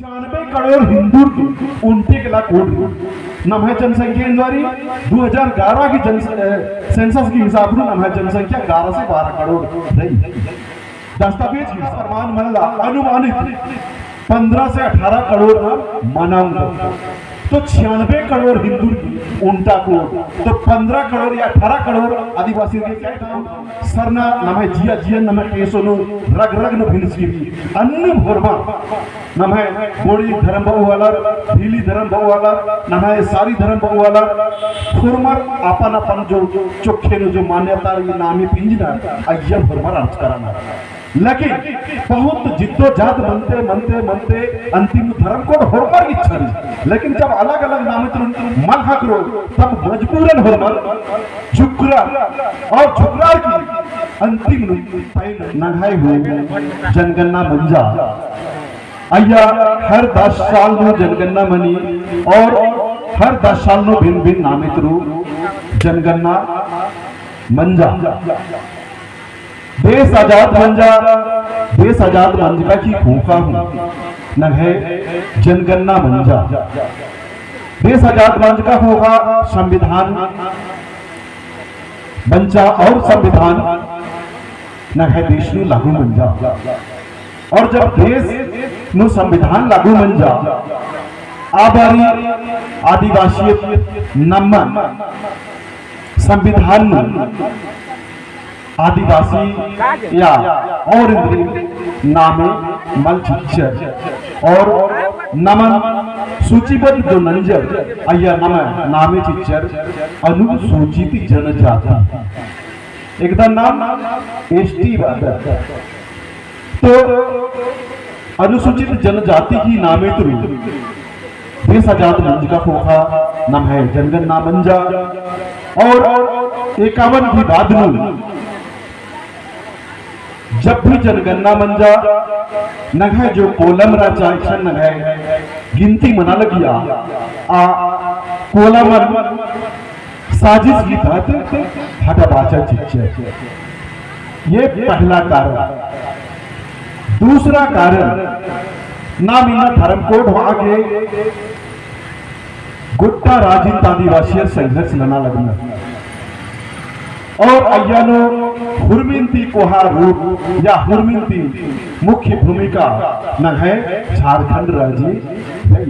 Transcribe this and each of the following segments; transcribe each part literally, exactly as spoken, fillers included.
छियानबे करोड़ हिंदू की उनते के ला कोड रई। नम्है जनसंख्या एन्दरा रई, दो हज़ार ग्यारह की जन-, अ, सेंसस की हिसाब नू नम्है जनसंख्या ग्यारह से बारह करोड़ रई। दस्तावेज की प्रमाण मल्ला, अनुमानित पन्द्रह से अठारह करोड़ नाम मना ओंगदत। तो छियानबे करोड़ हिंदू की उनता कोड, तो पन्द्रह करोड़ या अठारह करोड़ आदिवासी के क्या नाम सरना नम्है जिया जिया नम्है टेसो नू रग रग नू भिनसकी रई। अन्नु होरमर नम्है गोंड़ी धरम बउ आलर, भीली धरम बउ आलर, नम्है सारी धरम बउ आलर, होरमर अपन अपन जो चोखे नू जो मान्यता रई नामे पिंजनर, अइय्या होरमर अर्ज करनर। लेकिन बहुत जिद्दोजाहद मनते, मनते, मनते अंतिम धरम कोड होरमर इच्छा रई। लेकिन जब अलग-अलग नामे तुरंत मल ख़क्खरो, तब मजबूरन होरमर झुकरा और झुकरार की अंतिम नू नम्है हूँ जनगणना मंजा। अइय्या हर दस साल नू जनगणना मनी और हर दस साल नू भिन्न-भिन्न नामे तुरु जनगणना मंजा। देश आजाद मंजा, देश आजाद मंजका की ख़ोख़ा हूँ नम्है जनगणना मंजा। देश आजाद मंजका ख़ोख़ा संविधान बंचा और संविधान नम्है देश नू लागू मंजा। और जब देश नू संविधान लागू मंजा, आ बारी आदिवासी नम्मन संविधान नू आदिवासी या और इन्द्रिम नामे मल चिच्चर और नमन सूचीबद्ध जो नंजर अइय्या नमन नामे चिच्चर अनुसूचित जनजाति। एकदा नाम एसटी बअदत। तो अनुसूचित जनजाति की नामे तुरु देश आजाद मंजका ख़ोख़ा नम्है जनगणना मंजा और इक्यावन की बाद नू जब भी जनगणना मंजा नम्है जो कोलम रहचा इसन नम्है गिनती मना लगिया आ कोलमन साजिश की तहत हटबाचा चिच्चर। ये पहला कारण। दूसरा कारण, नाम इन्ना धर्मकोड होआ गे गोट्टा राजिन ता आदिवासियर संघर्ष नना लगनर। और अइय्या नू हुरमिन ती कोहा रूप या हुरमिन ती मुख्य भूमिका नम्है झारखंड राजी रई।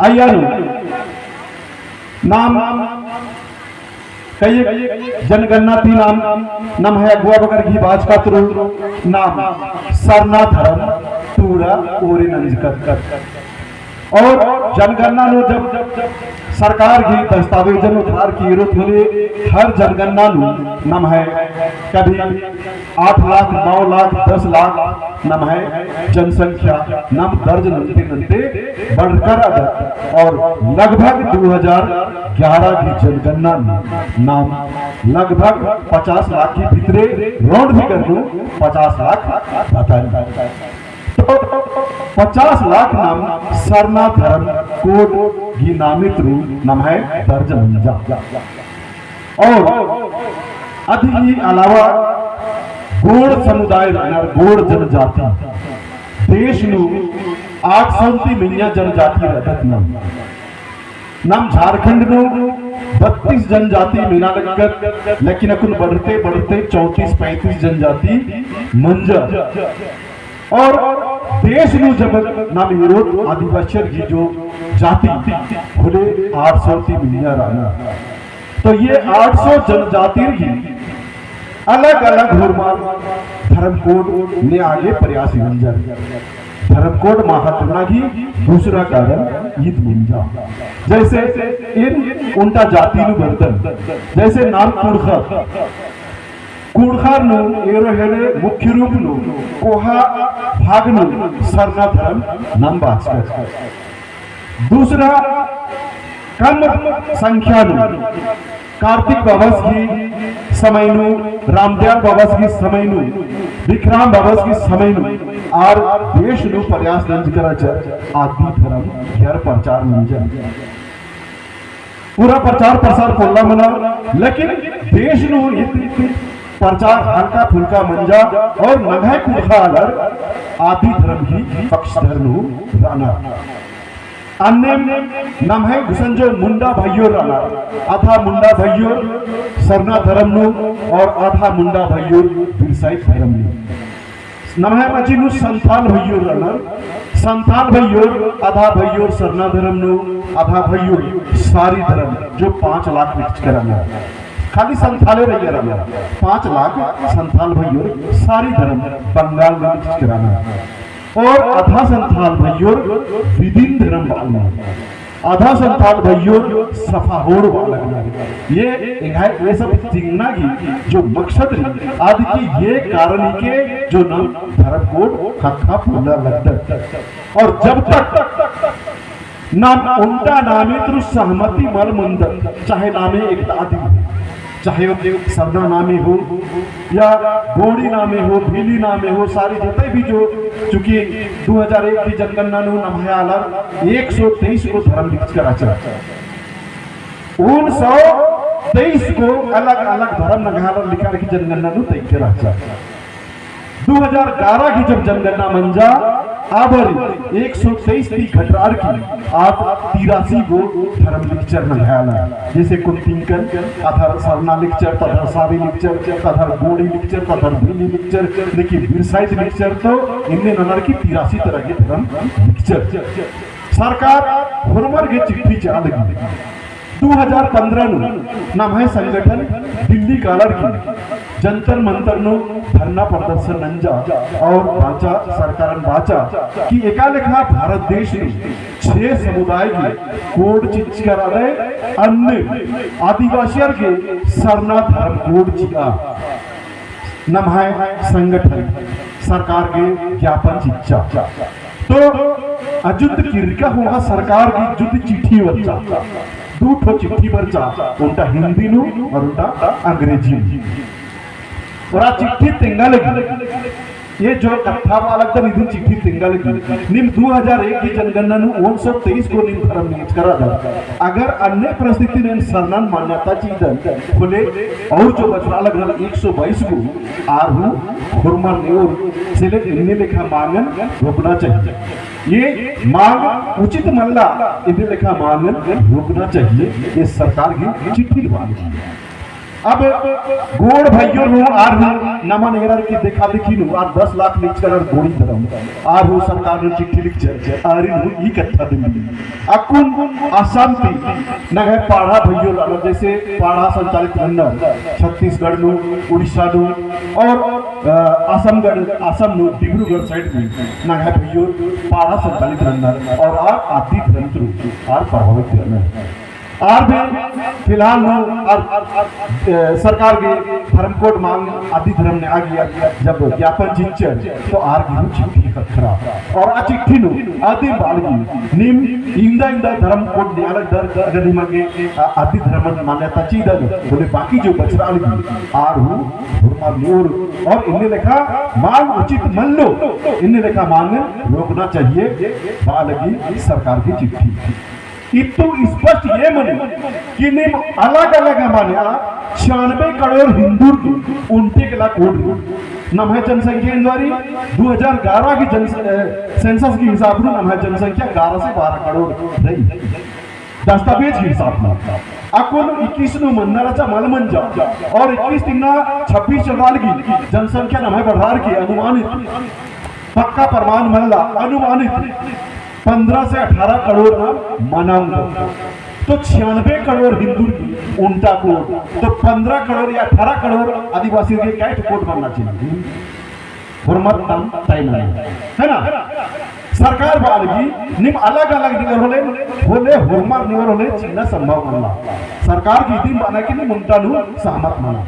अइय्या नू नाम कई जनगणना ती नाम, नम्है अगुवा बगर गही बाचका तुरु नाम सरना धरम टूरा ओरे नंजकत। और जनगणना नू जब सरकार गही दस्तावेजन उठार की जरूरत होले, हर जनगणना नू नम्है कभी आठ लाख, नौ लाख, दस लाख नम्है जनसंख्या नम दर्ज नन्ते नन्ते बढ़कर आदत और लगभग दो हज़ार ग्यारह की जनगणना नू नाम लगभग पचास लाख की भितरे रौंद भी करनु पचास लाख बतन। तो पचास लाख नाम सरना धर्म कोड गही नामे तुरु नम्है दर्ज मंजा। और अदी ही अलावा गोंड़ समुदाय रअनर, गोंड़ जनजाति देश नू आठ सौ ती मइय्याँ जनजाति रअदत नम। नम झारखंड नू बत्तीस जनजाति मेना लगदत, लेकिन अक्कुन बढ़ते बढ़ते चौंतीस पैंतीस जनजाति मंजा। और देश नू जब नाम एरोत आदिवासियर गही जो जाति होले आठ सौ ती मइय्याँ रअनर। तो ये आठ सौ जनजातिर गही अलग-अलग होरमर धर्म कोड नेआ गे प्रयास मंजर। धर्म कोड महत्वना गही दूसरा कारण ईद मंजा। जैसे एन ओन्टा जाति नू बरदन, जैसे नाम कुँड़ुख़र, कुँड़ुख़र नू एरो हेले मुख्य रूप नू कोहा भाग नू सरना धर्म नाम बाचकत। दूसरा कम संख्या नू कार्तिक बाबस गही समय नू, रामदयाल बाबस गही समय नू, विक्राम बाबस गही समय नू आर देश नू प्रयास नंजकर रहचर आदि धर्म ख़ेर प्रचार नंजर। पूरा प्रचार प्रसार पोल्ला मना, लेकिन देश नू इत-, इत-, प्रचार हल्का फुल्का मंजा और नम्है कुँड़ुख़ आलर आदि धर्म ही पक्षधर नू रअनर। अन्नेम नम्है गुसन जो मुंडा भइयोर रअनर, आधा मुंडा भइयोर सरना धर्म नू और आधा मुंडा भइयोर बिरसाइत धर्म नू। नम्है मझी नू संथाल भइयोर रअनर, संथाल भइयोर, आधा भइयोर सरना धर्म नू, आधा भइयोर सारी धर्म, जो पाँच लाख लिखचकर रअनर। खाली संथाले रइयर रअनर, पाँच लाख संथाल भइयोर सारी धर्म बंगाल नू लिखचकर रअनर। और आधा संथाल भइयोर बिदिन धर्म बअनर। आधा संथाल भइयोर सफा होड़ बआ लगनर। ये एंग्है ये सब तिंगना की जो मकसद रई, आद की ये कारण ही के जो नाम धर्म कोड ख़क्खा पोल्ला लगदत। और जब तक नाम ओन्टा नामे तुरु सहमति मल मंदत, चाहे नामे एकदा दिम, चाहे सरना नामे हो, या गोंड़ी नामे हो, भीली नामे हो, सारी जते भी जो, चूँकि दो हज़ार एक की जनगणना नू नम्है आलर एक सौ तेईस गो धर्म लिखचकर रहचा। उन सौ तेईस गो अलग-अलग धर्म नम्है आलर लिखा रखी जनगणना नू तइके रहचा। दो हज़ार ग्यारह की जब जनगणना मंजा, आबर एक सौ तेईस ती घटरार की आद तिरासी गो धर्म लिखचर नम्है आलर। जैसे कुन तिंकन, अधर सरना लिखचर, तधर सारी लिखचर, तधर गोंड़ी लिखचर, तधर भीली लिखचर, लेकिन बिरसाइत लिखचर तो इन्ने ननर की तिरासी तरह के धर्म लिखचर। सरकार होरमर गे चिट्ठी चिआ लगी। दो हज़ार पन्द्रह नू नम्है संगठन दिल्ली कालर की जंतर मंतर नू धरना प्रदर्शन नंजा और बाचा, सरकारन बाचा कि एका लेखा भारत देश नू छह समुदाय गे कोड चिच्चकर रअदय, अन्ने आदिवासियर गे सरना धर्म कोड चिआ। नम्है संगठन सरकार गे ज्ञापन चिच्चा। तो अजुद किरका होगा सरकार गे जुद चिट्ठी बरचा, दू ठो चिट्ठी बरचा, ओन्टा हिंदी नू और ओन्टा अंग्रेजी नू। और आ चिट्ठी तेंगा लगी, ये जो कत्था बआ लगदन इदिन चिट्ठी तेंगा लगी। नीम दो हज़ार एक की जनगणना नू ओन सौ तेईस गो नीम धर्म लिखचकर रअदर। अगर अन्ने परिस्थिति नू सरनन मान्यता चिअदन, होले और जो बछरआ लगनर एक सौ बाईस गो, आर हूँ होरमर नेओर, से ले इन्ने लेखा मांगन रोकना चाहिए। ये मांग उचित मल्ला, इन्ने लेखा मांगन रोकना चाहिए। ये सरकार गे चिट्ठी लिखा। अब गोंड़ भइयोर हूँ आर हूँ नमन एरर की देखा देखी नू आर दस लाख लिखचकर रअनर गोंड़ी धरम, आर हूँ सरकार नू चिट्ठी लिखचर, आरिन हूँ ई कत्था दिम। अक्कुन असम ती नम्है पड़हा भइयोर रअनर, जैसे पड़हा संचालित रअनर छत्तीसगढ़ नू, उड़ीसा नू और, अ, असमगढ़, असम नू डिब्रूगढ़ side नू नम्है भइयोर पड़हा संचालित रअनर और आर आदि धरम तुरु आर प्रभावित रअनर। आर भी फिलहाल नू आर, आर, आर, अ, सरकार गे धर्म कोड मांग आदि धरम ने आगे जब ज्ञापन चिच्चर तो आर गे हूँ चिट्ठी ख़क्खरा। और आ चिट्ठी नू आदिम बआ लगी नीम इन्दा इन्दा धर्म कोड नेआ लगदर, अगर नीम गे, अ, आदि धरम मान्यता चिअदन, होले बाकी जो बछरआ लगी आर हूँ होरमर नेओर और इन्ने लेखा मांग उचित मल्लो, इन्ने लेखा मांग रोकना चाहिए बआ लगी सरकार गे चिट्ठी। इत्तु स्पष्ट ये मनी कि नीम अलग-अलग माने आ छियानबे करोड़ हिन्दुर की ओन्टे के ला कोड रई। नम्है जनसंख्या इन्द्वारी दो हज़ार ग्यारह की जन, अ, census की हिसाब नू नम्है जनसंख्या ग्यारह से बारह करोड़ रई। दस्तावेज की हिसाब नू। अक्कुन इक्कीस नू मन्ना रहचा मल मंजा और इक्कीस तिंगना छब्बीस चलरआ लगी जनसंख्या नम्है बढ़रआ लगी अनुमानित। पक्का प्रमाण मल्ला, अनुमानित पन्द्रह से अठारह करोड़ नाम मना ओंगदत। तो छियानबे करोड़ हिन्दुर की ओन्टा कोड, तो पन्द्रह करोड़ या अठारह करोड़ आदिवासी के कैट कोड बनना चाहिए। होरमर नाम तय नना, है ना? सरकार बआ लगी, नीम अलग-अलग नेओर होले, होले होरमर नेओर होले चिअना संभव मल्ला। सरकार गे इदिम बअना कि नीम ओन्टा नू सहमत मना।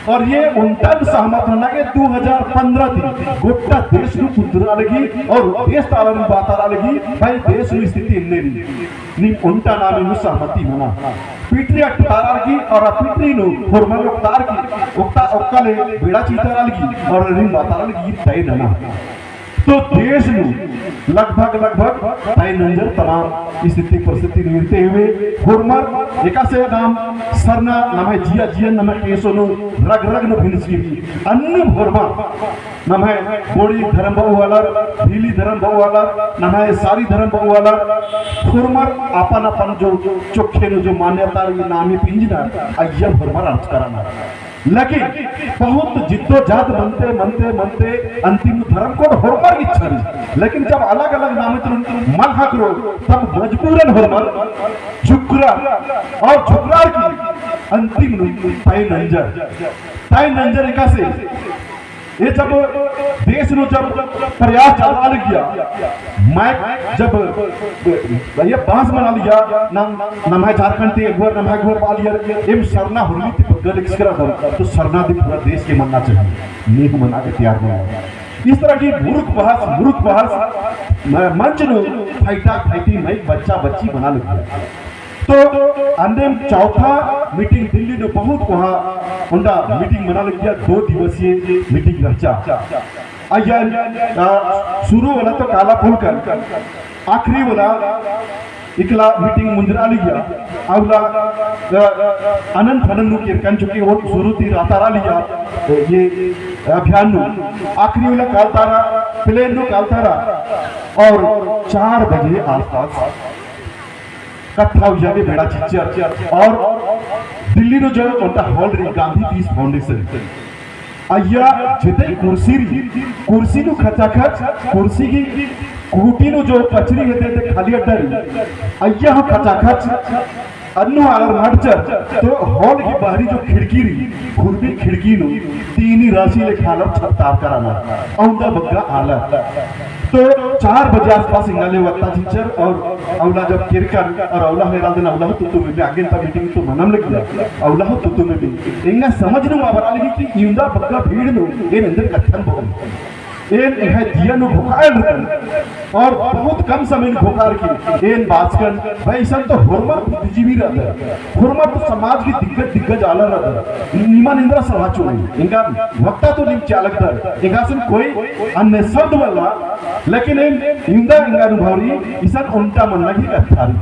और ये ओन्टा नू सहमत मना गे दो हज़ार पन्द्रह ती गोट्टा देश नू कुन्दुरआ लगी और देश ता आलर बातआ लगी, भाई देश नू स्थिति इन्ने रई। नीम ओन्टा नामे नू सहमति मना। पिटरी अटकारआ लगी और आ पिटरी नू होरमर ओक्तआ लगी, ओक्ता ओक्का ले बेड़ा चितारआ लगी और नीम बातआ लगी तय नना। तो देश नू लगभग, लगभग तय नंजर तमाम स्थिति परिस्थिति नू इरते हुए होरमर एकासे नाम सरना नम्है जिया जियन नम्है केसो नू रग रग नू भिनसकी रई। अन्नेम होरमर नम्है गोंडी धरम ब'ऊ आलर, भीली धरम ब'ऊ आलर, नम्है सारी धरम ब'ऊ आलर, होरमर अपन अपन जो चोखे नू जो मान्यता रई नामे पिंजना, अइय्या होरमर अर्थ करना। लेकिन बहुत जिद्दोजहद मनते, मनते, मनते अंतिम धरम कोड होरमर इच्छा रई। लेकिन जब अलग-अलग नामे तुरंत मल ख़क्खरो, तब मजबूरन होरमर झुकरार और झुकरार की अंतिम नू तय नंजर, तय नंजर एकासे। ये जब देश नू जब प्रयास चला लगिया, मैं जब ये बांस मना लिया, नम, नम्है झारखंड ती एक बार, नम्है एक बार ब'आ लिया, एम सरना होरमी ती बग्गे लिखचकर दम, तो सरना ती पूरा देश के मन्ना चाहिए, नेहूँ मना के तैयार नहीं है। इस तरह की मूर्ख बहस, मूर्ख बहस, म-, मंच नू फाइटा फाइटी मइय्या बच्चा बच्ची बना लगिया। तो अन्नेम चौथा meeting दिल्ली नू बहुत कोहा ओन्टा meeting मना लगिया, दो दिवसीय meeting रहचा। अइय्या, आ, शुरू वाला तो काला फूल कर, आखिरी वाला इकला meeting मुंजरा लिया, अउला, आ, आ, अनंत हनन नू केरकन चुकी और शुरू ती रहता रआ लिया, ये अभियान नू, आखिरी वाला कालतारा, plane नू कालतारा, और चार बजे आसपास कत्था उइय्या गे बेड़ा चिच्चर और दिल्ली नू जो ओन्टा hall रई गांधी Peace Foundation। अइय्या जेते कुर्सी रई, कुर्सी नू खचाखच, कुर्सी की खूंटी नू जो पचरी हेद्दे ते खाली अड्डा रई, अइय्या हूँ खचाखच अन्नु आलर मटचर, तो hall की बाहरी जो खिड़की रई, खुरमी खिड़की नू तीनी रासी लेखा आलर छत्तार कराना, औंदा बग्गे आलर। तो चार बजे आसपास एंगा ले वत्ता चिच्चर और अउला जब केरकन और अउला हूँ एरादन अउला हूँ तुतुम एम आगे ता meeting तो मनम लगिया, अउला हूँ तुतुम एम। एंगा समझ नू मल बरआ लगी कि इवंदा बग्गे भीड़ नू एन एन्देर कत्थन बओन। एन एंग्है जिया नू घोखायल रअदन और बहुत कम समय नू घोखार की एन बाचकन, भाई, इसन तो होरमर बुद्धिजीवी रअदर, होरमर तो समाज की दिग्गज, दिग्गज आलर रअदर। निमन एन्दरा सलाह चिओन, एंगा वक्ता तो नीम चिआ लगदर, एंगासन कोई अन्य शब्द मल्ला, लेकिन एन इवंदा एंगा अनुभव रई, इसन ओन्टा मन्ना की कत्था रई।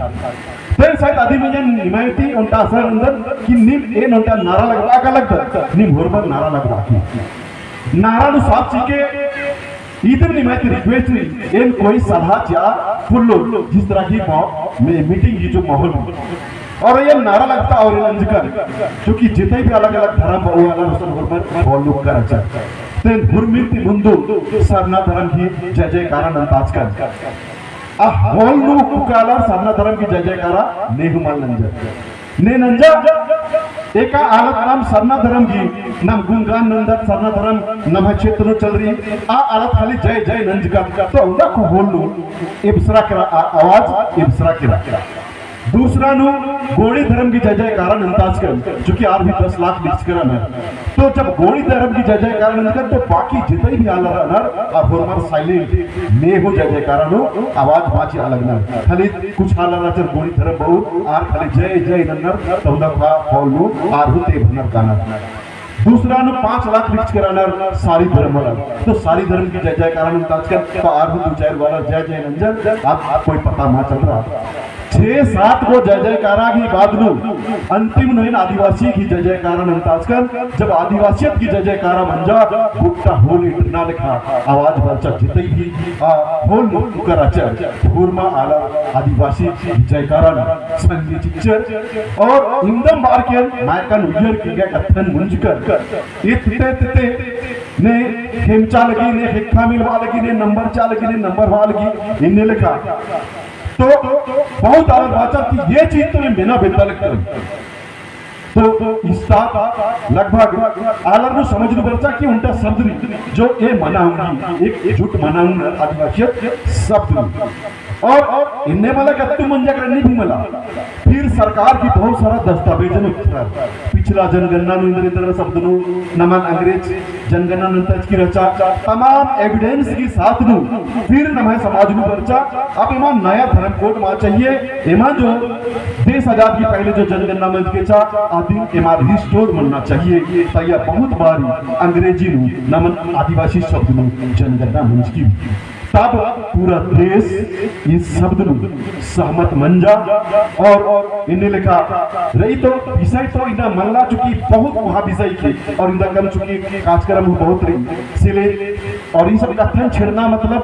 तेन शायद अदिम एन निमा ती ओन्टा असर नन्दन कि नीम एन ओन्टा नारा लगबआ का लगदर, नीम होरमर नारा लगबआ की। नारा नू साफ चिके इदिम निमा ती request रई, एन कोई सलाह चिआ पोल्लोन, जिस तरह की मौ-, मे-, meeting की जो माहौल रई। और ये नारा लगता और ये नंजकन, क्योंकि जितने भी अलग-अलग धरम बा, वो अलग उसन होरमर follow करचा। तेन हुरमिन ती मुन्दु सरना धरम की जय जयकारा नन्ताचकन। आ hall नू उक्का आलर सरना धरम की जय जयकारा नेहूँ मल नंजर। ने नंजा एका आलर नाम सरना धरम की नाम गुणगान नंदत, सरना धरम नम्है क्षेत्र नू चल रई, आ आलर खाली जय जय नंजकत, तो उन्दा को hall नू एबसरा केरा, आ-, आवाज एबसरा केरा। दूसरा नू गोंडी धरम की जय जयकारा नन्ताचकन, चूँकि आर भी दस लाख लिखचकर रअनर। तो जब गोंडी धरम की जय जयकारा नंजकन, तो बाकी जितने भी आलर रअनर, आ होरमर silent, नेहूँ जय जयकारा नू आवाज बाची आलर नर। खाली कुछ आलर रहचर गोंडी धरम ब'ऊ, आर खाली जय जय नन्नर, तो उन्दा कोहा hall नू आर हूँ तेभनर कानर। दूसरा नू पाँच लाख लिखचकर रअनर सारी धरम वाला। तो सारी धरम की जय जयकारा नन्ताचकन, तो आर हूँ दो चार वाला जय जय नंजर, अब कोई पता मल चलरा। छह सात गो जय जयकारा की बाद नू अंतिम नू एन आदिवासी की जय जयकारा नन्ताचकन, जब आदिवासियत की जय जयकारा मंजा, गुट्टा होली टिटना लेखा आवाज बरचा जितई भी, आ, होल नू उक्का रहचर, होरमा आलर आदिवासी की जयकारा नू संगी चिच्चर, और इवंदम बार के मायकन उइयर की गे कत्थन मुंजकर, इत्ते तित्ते ने खेमचा लगी, ने हेक्खा मिलवा लगी, ने नंबर चा लगी, ने नंबर वा लगी, इन्ने लेखा। तो बहुत आलर बाचर कि ये चीज तो ये मेना बेद्दा लगता है। तो इस्ता लगभग आलर नू समझ नू बरचा कि ओन्टा शब्द रई जो ए मना उंगी, एकजुट मना उंगी आदिवासियत शब्द रई। और इन्ने मला कत्तु मंजा करनी भी मला। फिर सरकार की बहुत सारा दस्तावेजन उठरर। पिछला जनगणना नू इन्दर इन्दर शब्द नू नमन अंग्रेज जनगणना नन्ताचकी रहचा, तमाम evidence की साथ नू फिर नम्है समाज नू बरचा, अब एमा नया धर्म code मल चाहिए, एमा जो देश आजाद की पहले जो जनगणना मंजकी रहचा, अदिन एमा restore मन्ना चाहिए। तो या बहुत बारी अंग्रेजी नू नमन आदिवासी शब्द नू जनगणना मंजकी। तब पूरा देश ई शब्द नू सहमत मंजा और इन्ने लेखा रई तो विषय तो इन्ना मल्ला चुकी बहुत कोहा विषय के और इन्ना कम चुकी कार्यक्रम बहुत रई। इसीलिए और ई सब कत्थन छेड़ना मतलब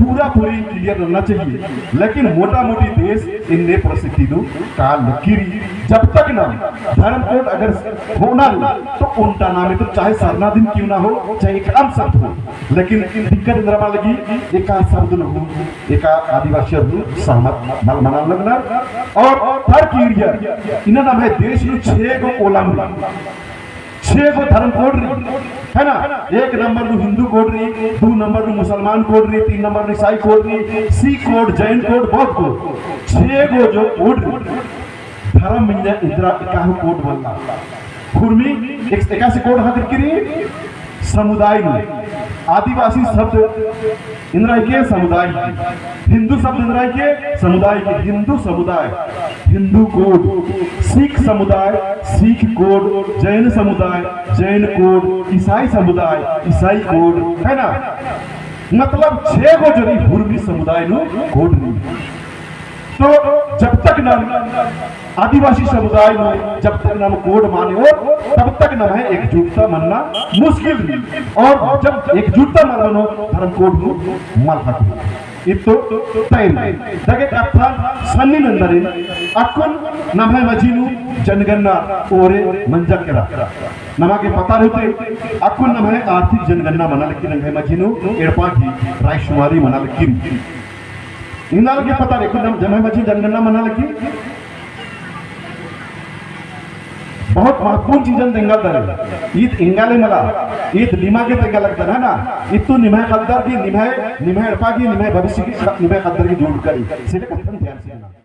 पूरा पूरी clear रहना चाहिए। लेकिन मोटा मोटी देश इन्ने परिस्थिति नू काल लगी रई। जब तक ना धर्म code अगर होना रई तो ओन्टा नामे तो चाहे सरना दिन क्यों ना हो, चाहे एक आम शब्द हो, लेकिन दिक्कत एन्दरा मना लगी एका शब्द नू, एका आदिवासियर नू सहमत मल मना लगनर। और हर area इन्ना नम्है देश नू छह गो column रई, छह गो धर्म code रई, है ना? एक नंबर नू हिंदू code रई, दू नंबर नू मुसलमान code रई, तीन नंबर नू ईसाई code रई, सिख code, जैन code, बौद्ध code, छह गो जो code रई। धर्म मइय्याँ एन्दरा एकासे code मल्ला। हुरमी एक, एकासे code हदर किरी समुदाय नू। आदिवासी शब्द एन्दरा हिके समुदाय। हिंदू शब्द एन्दरा हिके समुदाय के। हिंदू समुदाय, हिंदू code, सिख समुदाय, सिख code, जैन समुदाय, जैन code, ईसाई समुदाय, ईसाई code, है ना? मतलब छह गो जरी हुरमी समुदाय नू code रई। तो जब तक नम आदिवासी समुदाय नू जब तक नम code माने और तब तक नम्है एकजुटता मन्ना मुश्किल रई। और जब एकजुटता मल मनो धर्म code नू मल हको। इत्तो तय रई। दगे कत्था सन्नी नंदरिन अक्कुन नम्है मझी नू जनगणना ओरे मंजा केरा। नमा गे पता रई ते अक्कुन नम्है आर्थिक जनगणना मना लगी नम्है मझी नू एड़पा गही रायशुमारी मना लगी। इन्ना लगी पता रई, कुन नम्है मझी जनगणना मना लगी। बहुत महत्वपूर्ण चीजन तेंगा लगदर। ईद एंगा ले मला, ईद निमा गे तेंगा लगदर, है ना? इत्तु निम्है ख़द्दर की, निम्है, निम्है एड़पा की, निम्है भविष्य की, निम्है ख़द्दर की जोड़ करी। इसीलिए कत्थन ध्यान से सुनना।